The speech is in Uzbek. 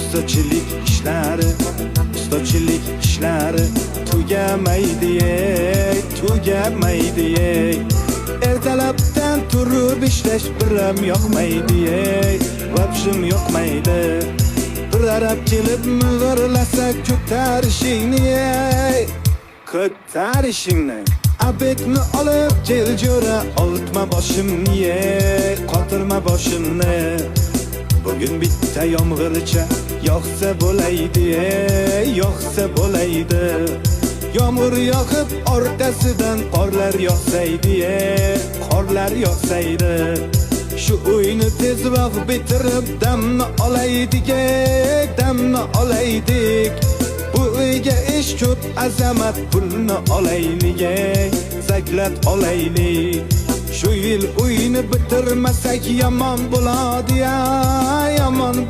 Ustachilik ishlari, ustachilik ishlari tugamaydi ey, tugamaydi ey. Ertalabdan turib ishlash biram yoqmaydi ey, вообще yoqmaydi. Bir arab kelib mig'irlasa, ko'tarishingni ey, ko'tarishingni. Обед ni olib kel, jo'ra, ovutma boshimni ey, qotirma boshimni. Bugun bitta yomg'ircha yog'sa bo'laydi ey, yog'sa bo'laydi. Yomg'ir yog'ib, orqasidan qorlar yog'saydi ey, qorlar yog'saydi. Shu uyni tezroq bitirib, damni olaydik ey, damni olaydik. Bu uyga ish ko'p, azamat, pulni olaylik ey, zaklat olaylik. Shu yil uyni bitirmasak, yomon bo'ladi ya, yomon.